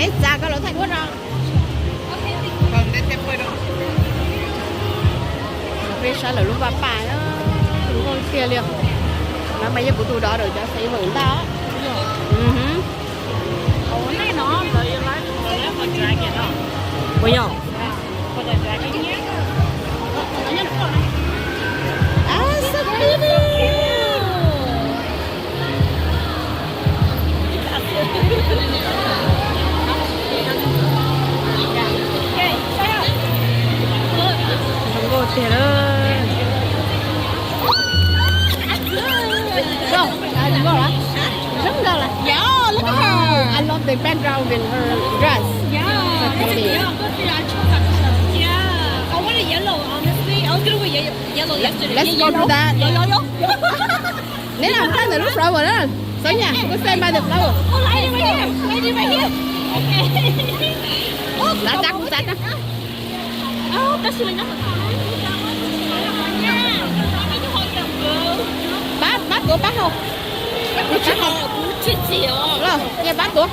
Peb txav koj los thaij duab no. Peb saib lawv lub paj paj, zoo nkauj tiag li. No mas yog kuv tus dov rau cov xeev vawm ntaj. Ua yog. Ah, so pretty. Zoo nkauj tiag lawm. Wow, zoo nkauj lawm. Yeah, look at her. I love the background with her dress. Yeah, so pretty. Yeah, I want a yellow, honestly. I was gonna wear ye- yellow yesterday. Let's go do that. Yo, yo, yo. Neb lam thaij ntawm lub flower na. Sonia, go stand by the flower. Oh, lighting right here. Lighting right here. Okay. Txav txav kuv txav txav. Pab, pab tuav pab hau. Los, cia pab tuav.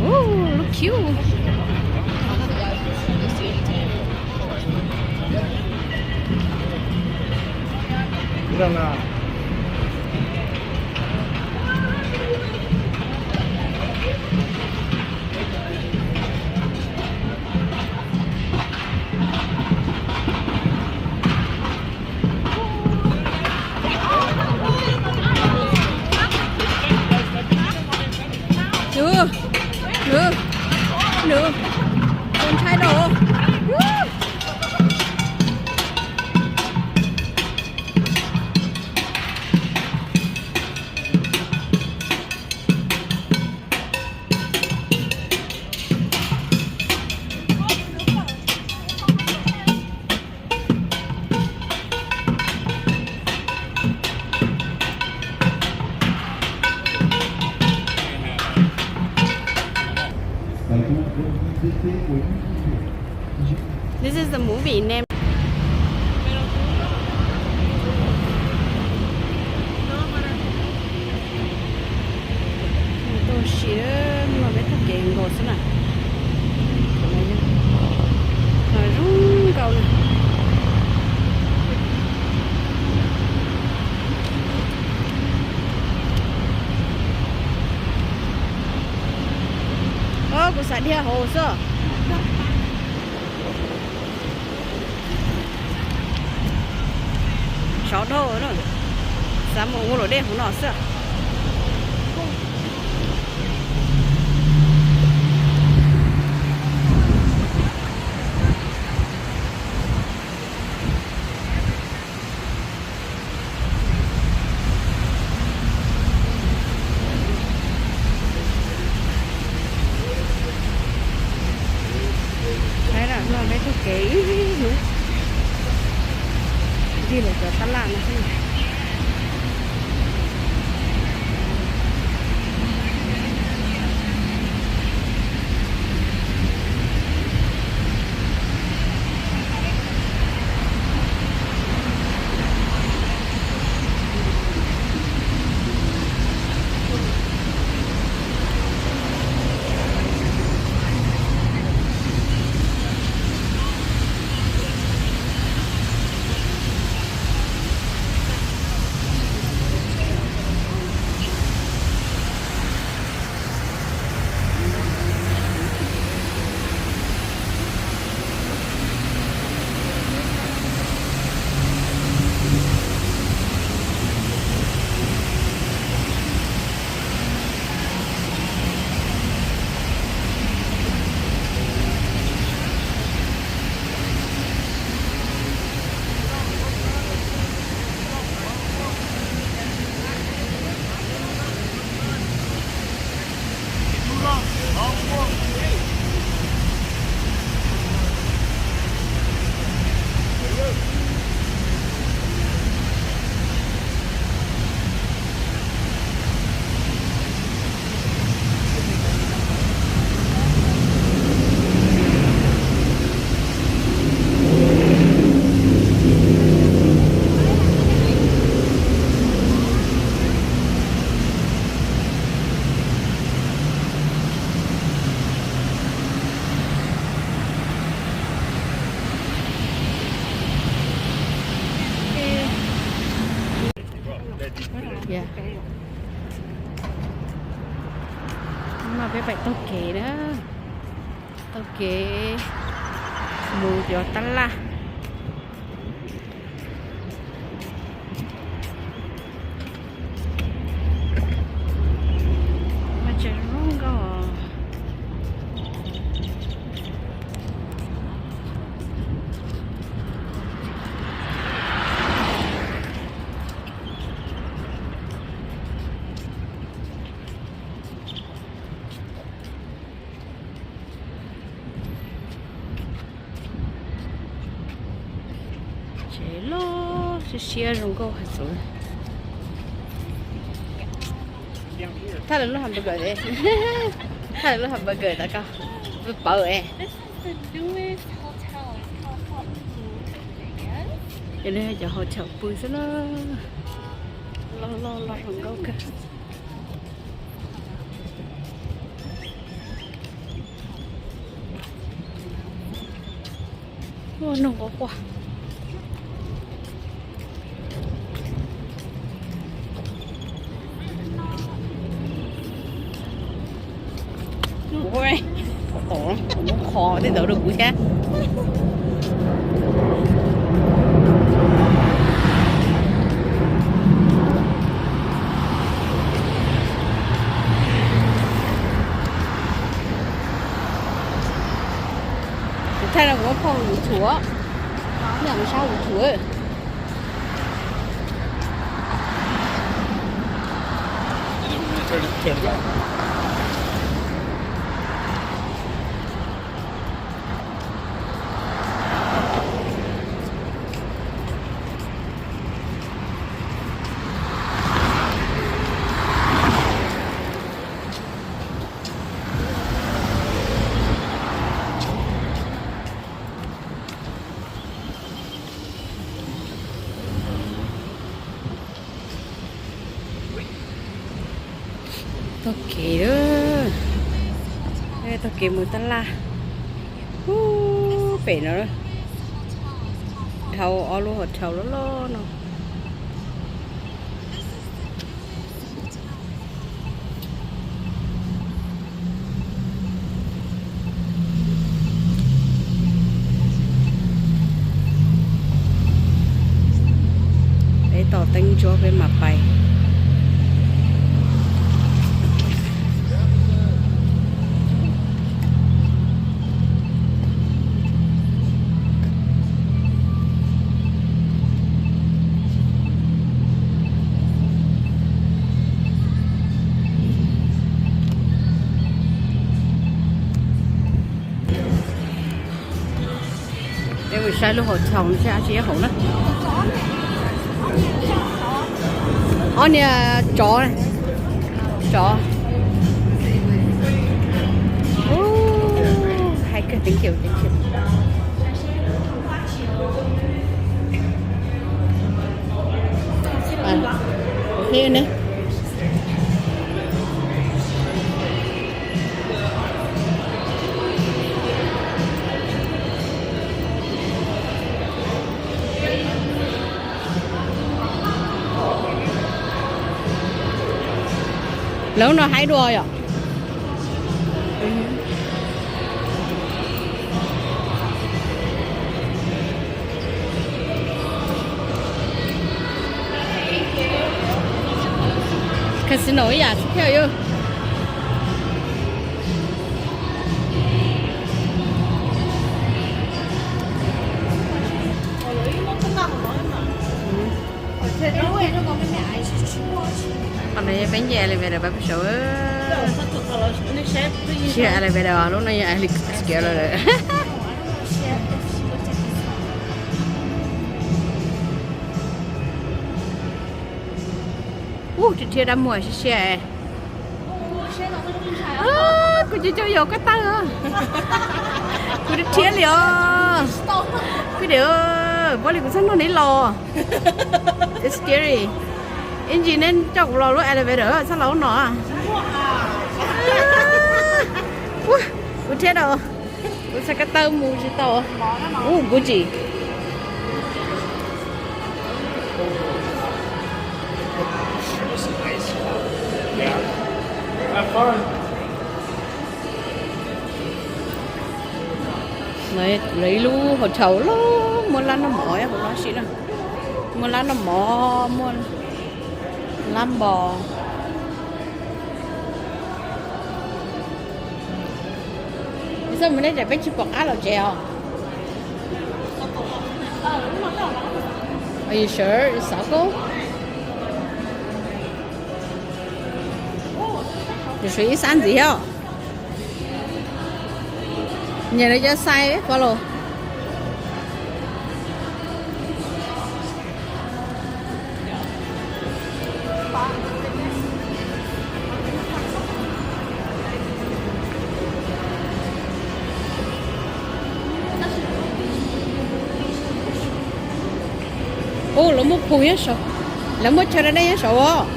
Ooh, look cute. Nws, nws, nws, tus ntshai no. This is the movie name. Tuaj ua si, muaj peb txoj kev nkaus xwb na. Zoo nkauj na. Os, kuv xav dhia hauv xwb. Sov dhau na, xav mus ua luam dej hauv no xwb. Saib na, muaj peb txoj kev ib hnub, tig los cov tab laj no xwb. Yog, no peb pais taug kev na, taug kev mus cov tab laj. Mas tseem zoo nkauj. Tsev loj siab siab zoo nkauj hais xwb. Thaj lawv lub hamburger, thaj lawv lub hamburger tas koj pawg es. Cov hotel pw xwb na, loj loj loj zoo nkauj kawg. Noog quaj quaj. Kuv, kuv muab qhov tej ntawd rau kuv thiab. Kuv thaij no kuv muab phauj YouTube, yam mus sab YouTube. Taug kev, taug kev mus tab laj. Ub, pem no dhau ob lub hotel loj loj no. Peb tos teeb ntsuab peb mam pais. Peb mus saib lub hotel no seb dab tsi nyob hauv na. Ob niag tsov, tsov. Ub, hais kawg, teev kiag, teev kiag. Lawv no haib dua yom. Casino ib yam thiab yom. Qhov no yog peb nce elevator peb pem saud. Tsis yog elevator, lub no yog escalator lawm. Ub, rhiab rhiab dab muag siab siab. Kuv cov cov yau koj tawg. Kuv rhiab rhiab li os. Kuv tias, npaum li kuv txhob nrog neb los. It's scary. Ib ntsis neb coj kuv los lub elevator txhob los lub no. Ua, kuv rhiab rau, kuv xav koj tawg mus tsis tau. Ub, Gucci. Lawv ib lub hotel loj, muaj lab noj mov hauv no si na. Muaj lab noj mov, muaj lab npos. Txoj mus nej tam peb tsis pom qab los tsev os. Are you sure it's Sahco? Yuav tsum ib sab ntxiv thiab. Nyiam lawv cov xais pom los. Ub, lawv muaj phoos nyob saud, lawv muaj chaw da dej nyob saud os.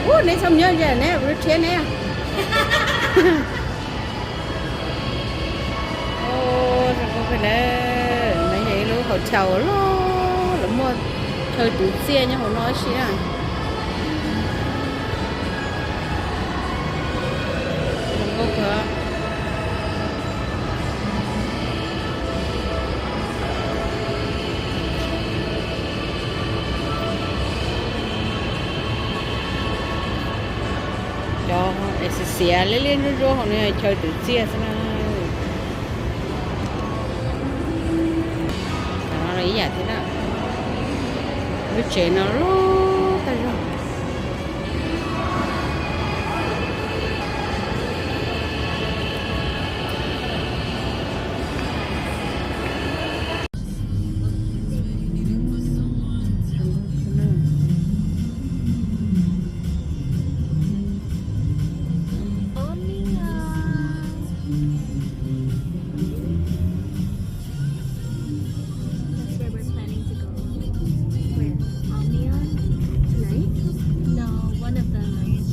Ub, neb txhob nyob ze neb, kuv rhiab neb. Zoo nkauj kawg na. No yog ib lub hotel loj, lawv muaj chaw twv txiaj nyob hauv no si na. Zoo nkauj kawg. Cov es xiav liab liab ntsuab ntsuab hauv no chaw twv txiaj xwb na. Cov no los ib yam thiab na. Lub tsev no loj tag zog. That's where we're planning to go. Where? Omnia? Tonight? No, one of the nights.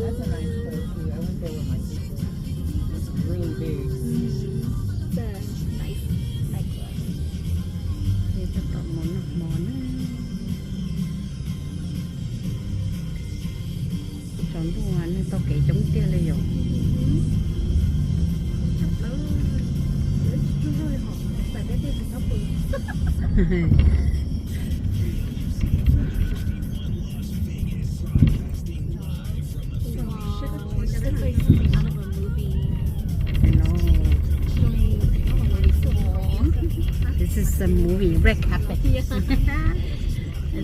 That's a nice place too. I went there with my sister. It's really big. Mm-hmm. It's a nice nightclub. Peb tab tom mus noj hmo na. Tsaus ntuj neeg taug kev coob tiag li yom. This is a movie, red carpet. It's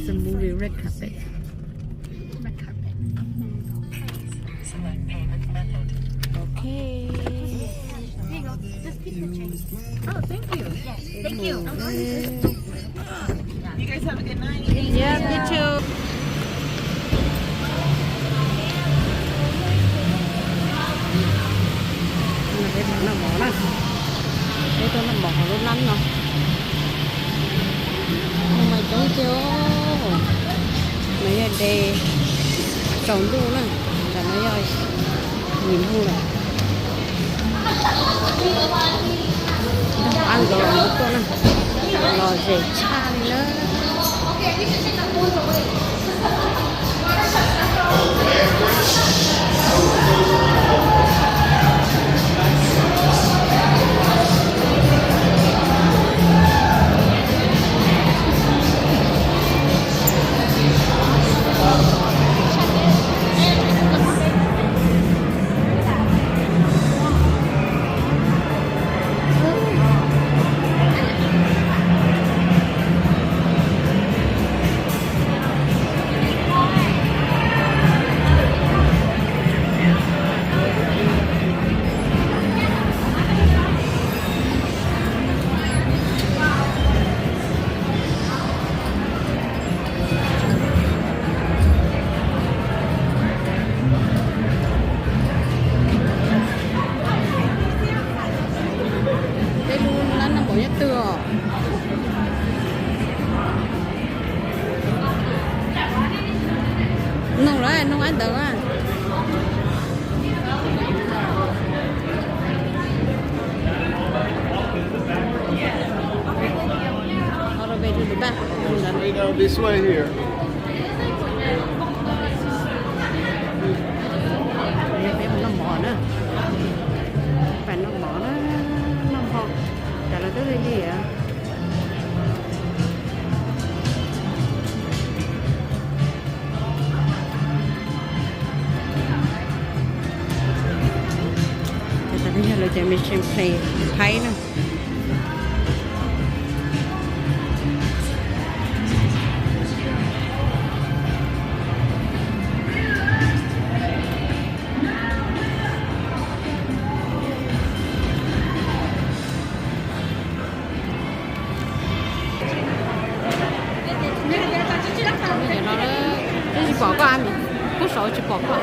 a movie, red carpet. Okay. Here you go. Just keep the change. Oh, thank you. Thank you. You guys have a good night. Yeah, you too. Peb tuaj noj mov na. Peb tuaj noj mov hauv lub lab no. Mus mas coob tiag. No yog de tsaus ntuj na, tam no yog yim hnub lawm. Nrog pab nkawd los tuaj na, los zem tshaj li na. Peb lub lab noj mov nyob twg os? Noog lawm, noog ab ntawd a. Right now, this way here. Peb mus noj mov na. Peb noj mov na, noj mov. Cas lawv twb li li. Ces tas li yog lawv cov mission plate Thaib na. Twb tsis pom koj, koj saud tsis pom koj.